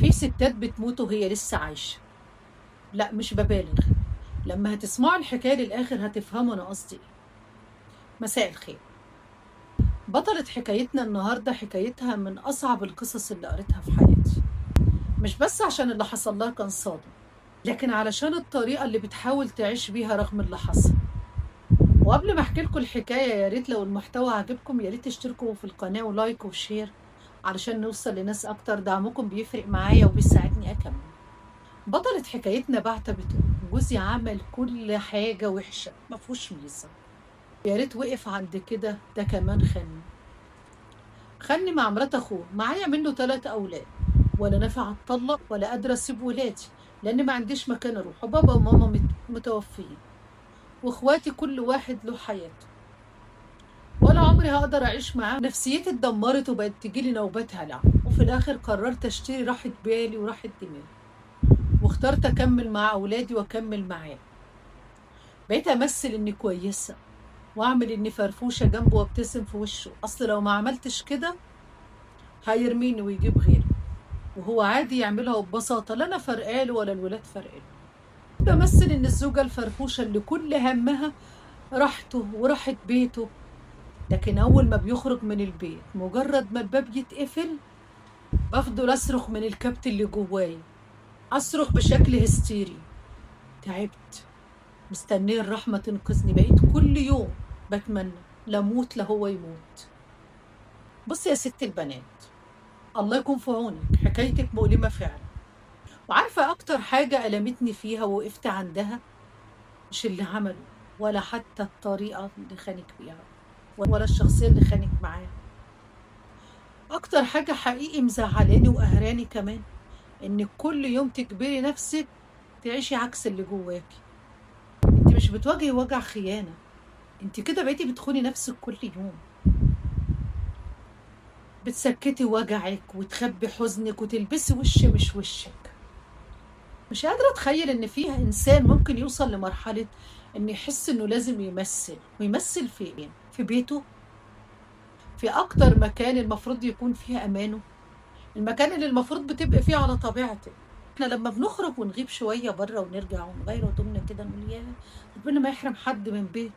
في ستات بتموت وهي لسه عايشة. لا مش ببالغ، لما هتسمعوا الحكاية للآخر هتفهموا أنا قصدي إيه. مساء الخير. بطلة حكايتنا النهاردة حكايتها من أصعب القصص اللي قريتها في حياتي، مش بس عشان اللي حصل لها كان صادم، لكن علشان الطريقة اللي بتحاول تعيش بيها رغم اللي حصل. وقبل ما احكي لكم الحكاية، يا ريت لو المحتوى عجبكم يا ريت تشتركوا في القناة و like و share علشان نوصل لناس أكتر. دعمكم بيفرق معايا وبيساعدني أكمل. بطلة حكايتنا بعتة بتقول جوزي عمل كل حاجة وحشة ما فيهوش ميزة، يا ريت وقف عند كده، ده كمان خني مع مرات أخوه، معايا منه 3 أولاد، ولا نافع أتطلق ولا قادرة أسيب ولادي لأن ما عنديش مكان أروح، وبابا وماما متوفيين، واخواتي كل واحد له حياته، ولا عمري هقدر اعيش معاه. نفسيتي اتدمرت وبقت تجيلي نوبات هلع، وفي الاخر قررت اشتري راحة بالي وراحة دماغي، واخترت اكمل مع اولادي واكمل معاه. بقيت امثل اني كويسة واعمل اني فرفوشة جنبه وابتسم في وشه، اصل لو ما عملتش كده هيرميني ويجيب غيري، وهو عادي يعملها وببساطة، لا انا فرقاله ولا الولاد فرقاله. بمثل ان الزوجة الفرفوشة اللي كل همها راحته وراحة بيته، لكن اول ما بيخرج من البيت مجرد ما الباب يتقفل بفضل اصرخ من الكبت اللي جوايا، اصرخ بشكل هستيري. تعبت، مستنيه الرحمة تنقذني. بقيت كل يوم بتمنى لا موت لا هو يموت. بصي يا ست البنات، الله يكون في عونك، حكايتك مؤلمة فعلا. وعارفة أكتر حاجة ألمتني فيها ووقفت عندها؟ مش اللي عمله، ولا حتى الطريقة اللي خانك بيها، ولا الشخصية اللي خانك معاها. أكتر حاجة حقيقي مزعلاني وقهراني كمان إن كل يوم تجبري نفسك تعيشي عكس اللي جواكي. أنت مش بتواجهي وجع خيانة، أنت كده بقيتي بتخوني نفسك كل يوم، بتسكتي وجعك وتخبي حزنك وتلبسي وش مش وشك. مش قادرة أتخيل إن فيها إنسان ممكن يوصل لمرحلة إن يحس إنه لازم يمثل، ويمثل في إيه؟ في بيته، في أكتر مكان المفروض يكون فيه أمانه، المكان اللي المفروض بتبقى فيه على طبيعتك. إحنا لما بنخرج ونغيب شوية بره ونرجع ونغير هدومنا كده نقول يا ربنا ما يحرم حد من بيته،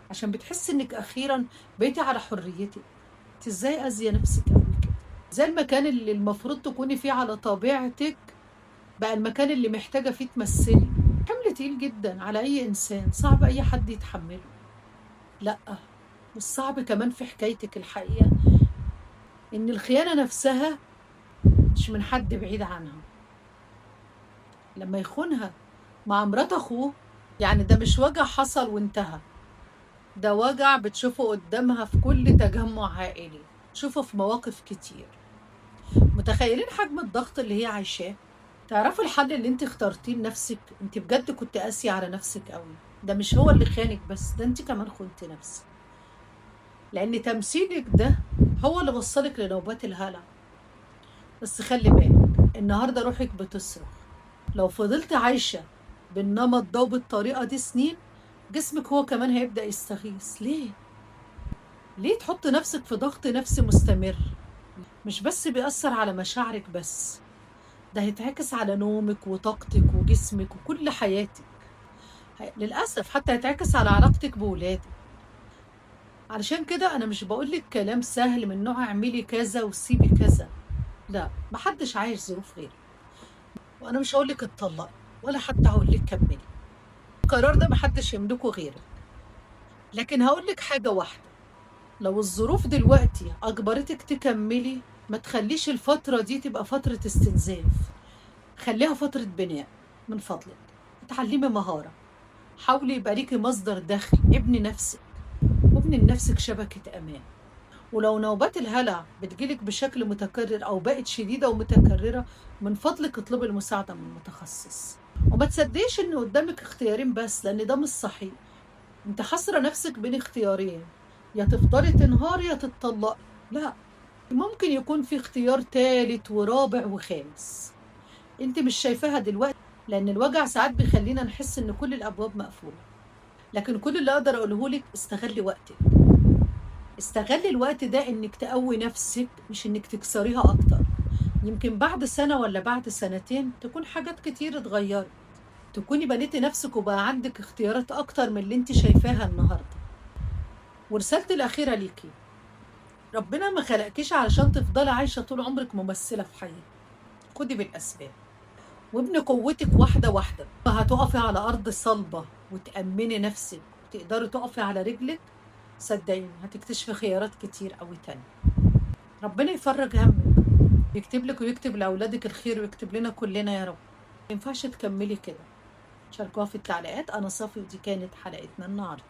عشان بتحس إنك أخيرا بقيتي على حريتك. إنت إزاي أذية نفسك أوي كده؟ إزاي المكان اللي المفروض تكوني فيه على طبيعتك بقى المكان اللي محتاجة فيه تمثلي؟ حمل تقيل جدا على أي إنسان، صعب أي حد يتحمله. لأ، والصعب كمان في حكايتك الحقيقة إن الخيانة نفسها مش من حد بعيد عنها. لما يخونها مع مرات أخوه، يعني ده مش وجع حصل وانتهى، ده وجع بتشوفه قدامها في كل تجمع عائلي، تشوفه في مواقف كتير. متخيلين حجم الضغط اللي هي عايشاه؟ تعرفوا الحل اللي انت اخترتيه لنفسك؟ انت بجد كنت قاسية على نفسك قوي. ده مش هو اللي خانك بس، ده انت كمان خنت نفسك، لان تمثيلك ده هو اللي وصلك لنوبات الهلع. بس خلي بالك، النهارده روحك بتصرخ. لو فضلت عايشة بالنمط ده وبالطريقة دي سنين، جسمك هو كمان هيبدأ يستغيث. ليه؟ ليه تحط نفسك في ضغط نفسي مستمر؟ مش بس بيأثر على مشاعرك بس، ده هيتعكس على نومك وطاقتك وجسمك وكل حياتك. للأسف حتى هيتعكس على علاقتك بولادك. علشان كده أنا مش بقولك كلام سهل من نوع اعملي كذا وسيبي كذا، لا، محدش عايش ظروف غيرك. وأنا مش هقولك اتطلقي ولا حتى هقولك كملي، القرار ده محدش يملكه غيرك. لكن هقولك حاجة واحدة، لو الظروف دلوقتي أجبرتك تكملي، ما تخليش الفترة دي تبقى فترة استنزاف، خليها فترة بناء. من فضلك اتعلمي مهارة، حاولي يبقى ليكي مصدر دخل، ابني نفسك وابني لنفسك شبكة أمان. ولو نوبات الهلع بتجيلك بشكل متكرر أو بقت شديدة ومتكررة، من فضلك اطلبي المساعدة من متخصص. وما تصدقيش إن قدامك اختيارين بس، لأن ده مش صحيح. انت حاصرة نفسك بين اختيارين، يا تفضلي تنهاري يا تتطلقي. لا، ممكن يكون في اختيار تالت ورابع وخامس انت مش شايفاها دلوقتي، لان الوجع ساعات بيخلينا نحس ان كل الابواب مقفولة. لكن كل اللي اقدر اقوله لك، استغلي وقتك، استغلي الوقت ده انك تقوي نفسك مش انك تكسريها اكتر. يمكن بعد سنة ولا بعد سنتين تكون حاجات كتير اتغيرت، تكوني بنيتي نفسك وبقى عندك اختيارات أكتر من اللي انت شايفاها النهاردة. ورسالتي الأخيرة ليكي، ربنا ما خلقكيش علشان تفضلي عايشة طول عمرك ممثلة في حياتك. خدي بالأسباب وابني قوتك واحدة واحدة، هتقفي على أرض صلبة وتأمني نفسك وتقدري تقفي على رجلك. صدقيني هتكتشفي خيارات كتير أوي تانية. ربنا يفرج همك، يكتب لك ويكتب لأولادك الخير ويكتب لنا كلنا يا رب. ما ينفعش تكملي كده. شاركوها في التعليقات. أنا صافي ودي كانت حلقتنا النهاردة.